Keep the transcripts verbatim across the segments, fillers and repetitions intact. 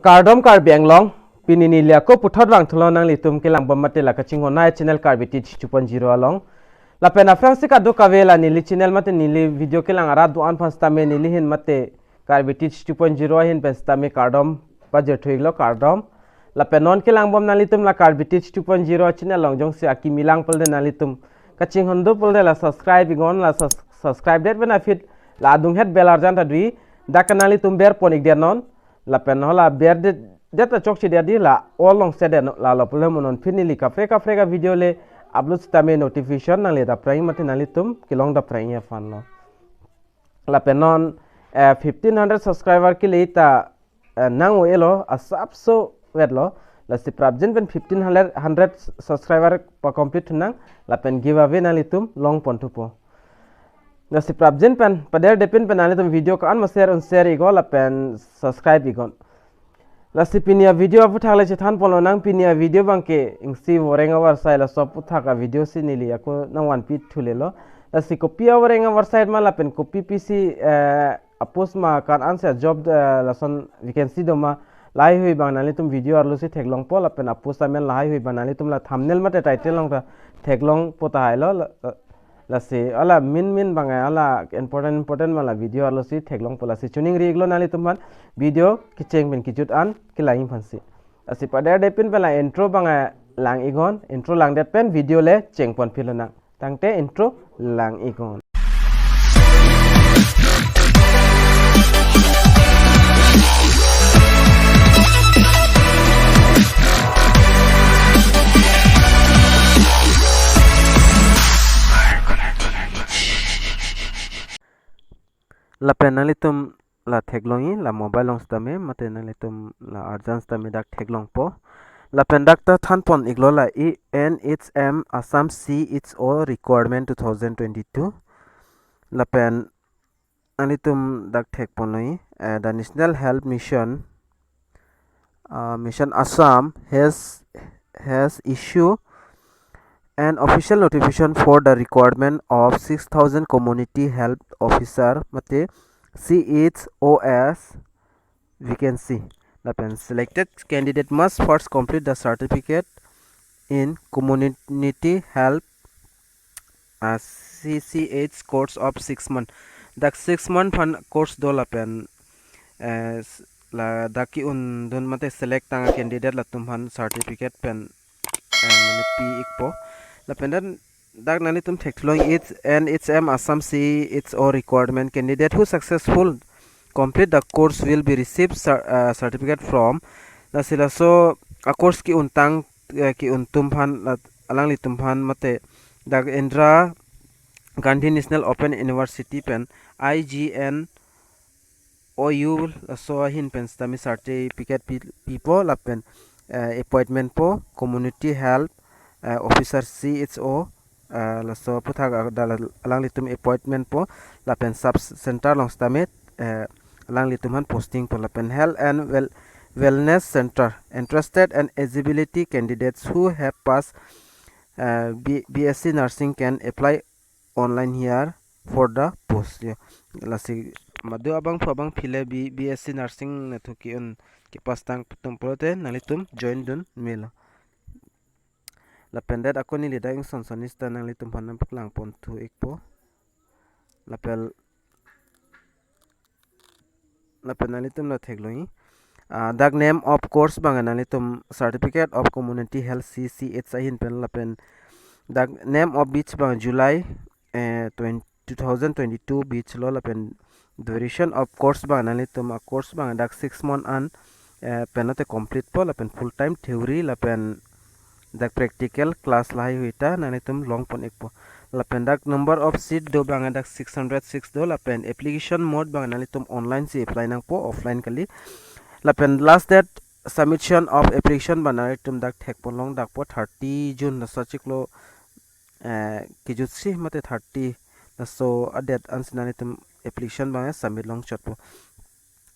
Kardom Karbi Anglong, pini neli ako puthot vangthulo nanglitum kelangbom mate la kachinghon ai channel Karbi Teach two point zero along. Lapen aphrangsi kadokave la neli channel mate neli video kelang arat do-an aphan sitame neli ahin mate Karbi Teach two point zero ahin pen sitame kardom pajirthu-iklo, kardom. Lapen non kelangbom nanglitum la Karbi Teach two point zero channel along jongsi akimi lang pulote nanglitum kachinghon do pulote la subscribe-iknon, la sus-, subscribe det pen aphi la adunghet bell arjan ta dui, dak ke nanglitum berpon-ik det non. Lapen hala berdet, det ta chokche det di, la all along se det non, la lo pulote mo non pini neli kaprek kaprek avideo le upload sitame notification nangle dapprang mate nanglitum kelong dapprang aphanlo. Lapen non, eh, fifteen hundred subscriber kele ta, eh, nang-o-elo, asapso vetlo. Lasi prapjin pen fifteen hundred, hundred subscriber pa-complete thu nang, lapen giveaway nanglitum longpon thupo. Lasi prapjin pen, paderdepin pen nanglitum video ko-an ma share un share-iknon lapen subscribe-iknon. Lasi pini avideo aphuthak le chethanponlonang, pini avideo abangke isi voreng avarsai, laso aphuthak avideo si neli ako nangvanpi thulelo. Lasi kopi avoreng avarsai ma lapen kopi pisi, eh, a-post ma, ko-an ansi a-job, eh, lason vacancy do ma, lahaihui abang nanglitum video arlo si theklongpo, lapen a-post amen lahaihui abang nanglitum la thumbnail mate title along ta theklongpo tahailo, la, la, lasi hala main main abang, hala important important abang la video arlo si theklongpo, lasi choningri-iklo nanglitum aphan, video kecheng pen kejut an kelang aphansi. Lasi paderdepin pen la intro abang lang-iknon, intro langdet pen video le chengpon philonang. Tangte intro lang-iknon. Lapen nanglitum la theklongji, la mobile along sitame mate nanglitum la arjan sitame dak theklongpo. Lapen dak ta thanpon-iklo la i N H M Assam C H O requirement two thousand twenty-two. Lapen nanglitum dak thekponlongji, eh, the National Health Mission, uh, Mission Assam has, has issued an official notification for the requirement of six thousand community health officer mate C H O S vacancy. Lapen selected candidate must first complete the certificate in community health, uh, C C H course of six month. Dak six month aphan course do lapen, eh, s-, la dak ke-undun mate select tang candidate latum aphan certificate pen, eh, mane pi-ikpo. Lapen dan dak nanglitum theklongji, N H M Assam C H O requirement, candidate who successful complete the course will be received cer-, uh, certificate from. Lasi laso a-course ke-untang, eh, ke-un atum aphan, la alanglitum aphan mate dak Indira Gandhi National Open University pen I G N O U laso ahin pen sitame certificate pi, pipo lapen, eh, appointment po community health, eh, officer C H O, eh, laso aphuthak, ah, da la alanglitum appointment po lapen sub center along sitame, eh, alanglitum aphan posting po lapen health and well, wellness center. Interested and eligibility candidates who have passed, eh, B-, B S C nursing can apply online here for the post. Yo. Lasi madu abangphu abangpi le B-, B S C nursing nathu ke-un kepass tang atum pulote nanglitum join dun melo. Lapen det ako neli dak ingson son sita nanglitum aphan nangpaklangpon thu-ikpo. Lapen, lapen nanglitum la theklongji. Ah, dak name of course abang nanglitum Certificate of Community Health C C H ahin pen lapen dak name of batch abang July, eh, twenty, two thousand twenty-two batch lo lapen duration of course abang nanglitum a-course abang dak six month an, eh, pen lote complete po lapen full time theory lapen dak practical class lahaihui ta nanglitum longpon-ikpo. Lapen dak number of seat do abang dak six hundred six do lapen application mode abang nanglitum online si apply nangpo, offline kali. Lapen last date submission of application abang nanglitum dak thekponlong dakpo thirty June laso achiklo, eh, kejutsi mate thirty laso a-date ansi nanglitum application abang submit longchotpo.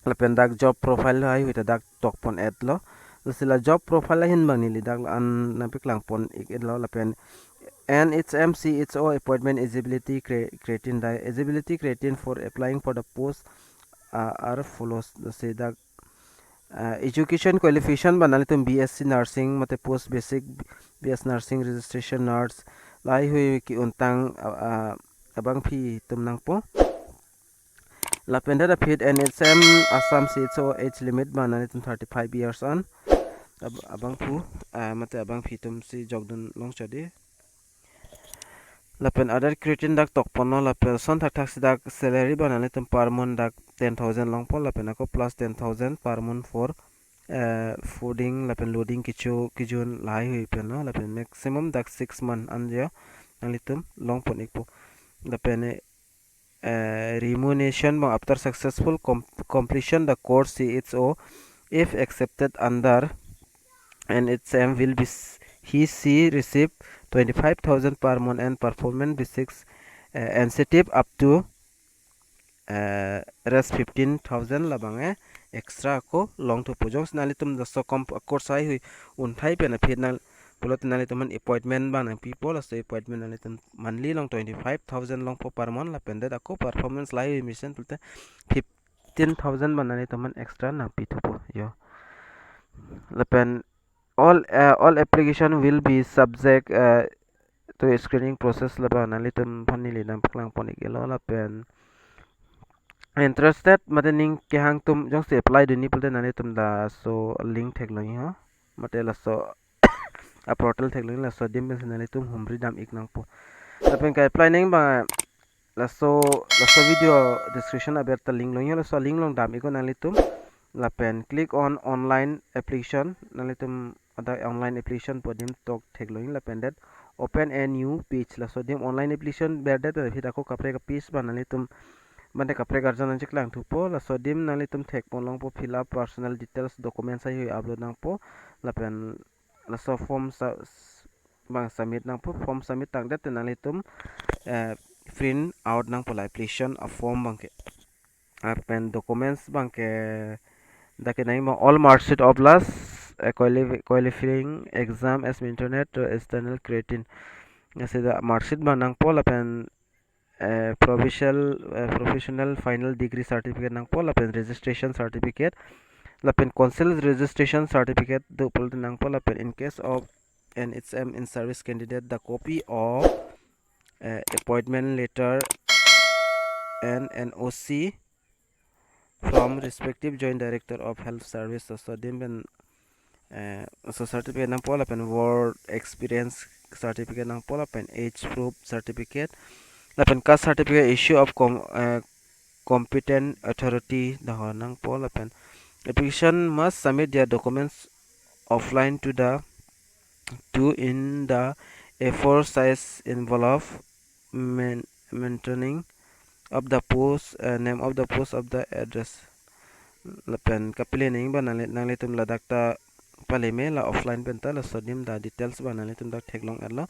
Lapen dak job profile haihui ta dak tokpon-etlo. Lasi la job profile ahin abang neli dak an nangpaklangpon-ik-etlo lapen N H M C H O appointment eligibility cri-, criterion dei. Eligibility criterion for applying for the post, uh, are follows. Lasi dak, Ah, education qualification abang nanglitum B S C nursing mate post basic B S nursing, registration nurse, lahai hui ke-untang, ah, ah, abangpi atum nangpo. Lapen det aphi N H M Assam C H O age limit abang nanglitum thirty-five years an. Ab-, abangphu, ah, mate abangpi atumsi jokdun longchot dei. Lapen other criteria dak tokponlo, lapen lason thakthaksi dak salary abang nanglitum per month dak ten thousand longpo, lapen ako plus ten thousand per month for, eh, fooding lapen lodging kecho kejun lahai hui pen lo, lapen maximum dak six month an jo nanglitum longpon-ikpo. Lapen, eh, remuneration abang after successful com-, completion the course C H O, if accepted under N H M, will be s-, he she receive twenty-five thousand per month and performance basis, eh, incentive up to, eh, rupees fifteen thousand labang, eh, extra ako longthupo. Jongsi nanglitum laso com-, course lahai hui unthai pen aphi nang pulote nanglitum aphan appointment abang nangpipo, laso appointment nanglitum monthly along twenty-five thousand longpo per month, lapen det ako performance lahai hui mesen pulote fifteen thousand abang nanglitum aphan extra nangpithupo jo. Lapen all, eh, all application will be subject, eh, to screening process labang nanglitum aphan neli nangpaklangpon-iklo. Lapen interested mate ning kehang atum jongsi apply dunji pulote nanglitum laso link theklongji ho, mate laso a portal theklongji, laso adim pensi nanglitum humri dam-ik nangpo. Lapen ka-apply nangji abang laso, laso video description aber ta link longji ho, laso link along dam-iknon nanglitum. Lapen click on online application, nanglitum hadak online application pu adim tok theklongji, lapen det open a new page, laso adim online application berdet aphi ako kaprek a-page abang nanglitum bande kaprek arjan nangcheklangthupo. Laso adim nanglitum thekpon longpo fill up personal details, documents lahai hui upload nangpo, lapen laso form sa-, s-, abang submit nangpo, form submit tangdet te nanglitum, eh, print out nangpo la application a-form abangke. Lapen documents abangke dak kenangji abang all marksheet of last, eh, quali-, qualifying exam as internet to external creatin. Lasi dak marksheet abang nangpo lapen, eh, provisional, eh, professional final degree certificate nangpo lapen registration certificate lapen council registration certificate do pulote nangpo, lapen in case of N H M in service candidate, the copy of, eh, appointment letter and N O C from respective Joint Director of Health Service, laso adim pen, eh, laso certificate nangpo, lapen work experience certificate nangpo, lapen age proof certificate, lapen caste certificate issue of com-, eh, competent authority dak ho nangpo, lapen application must submit their documents offline to the, to in the A four size envelope, main-, maintaining of the post, uh, name of the post of the address. Lapen kapale nangji abang nangli-, nanglitum ladak ta pale me la offline pen ta, laso adim ta details abang nanglitum dak theklong-etlo.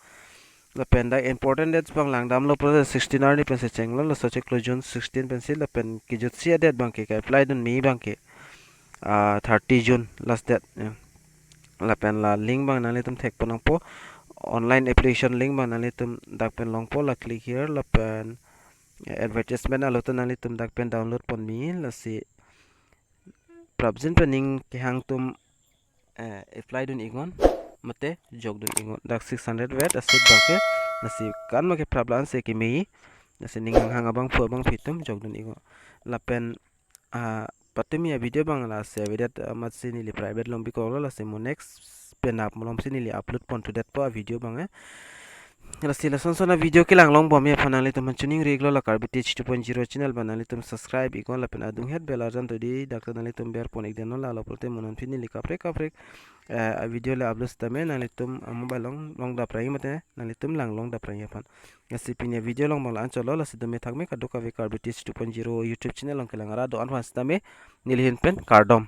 Lapen dak important dates abang langdamlo pulote sixteen arni pensi chenglo, laso chiklo June sixteen pensi, lapen kejutsi a-date abangke, ka-apply dun me abangke, ah, thirty June last date, ya. Lapen la link abang nanglitum thekpon nangpo, online application link abang nanglitum dak pen longpo, la click here, lapen, eh, advertisement alote nanglitum dak pen download pon me, lasi prapjin pen ning kehang atum, eh, apply dun-iknon mate jokdun-iknon. Dak six hundred vet a-seat abangke, lasi kan make prap la-an si keme, lasi ning hanghang abangphu abangpi atum jokdun-iknon. Lapen, ah, patumi a-video abang lasi avedet, ah, amatsi neli private along bikoklo, lasi mo next penap malomsi neli upload ponthu detpo a-video abang, eh. Lasi lason son a-video kelang longbom aphan nanglitum aphan choningri-iklo, la Karbi Teach two point zero channel abang nanglitum subscribe-iknon, lapen adunghet bell arjan do dei, dak ta nanglitum berpon-ik detnon, lalo pulote mo non aphi neli kaprek kaprek, eh, a-video le upload sitame nanglitum a-mobile along longdaprang mate nanglitum lang longdaprang aphan. Lasi pini a-video along abang la-an chotlo, lasi dome thakme kadokave Karbi Teach two point zero YouTube channel along kelang arat do-an aphan sitame neli ahin pen kardom.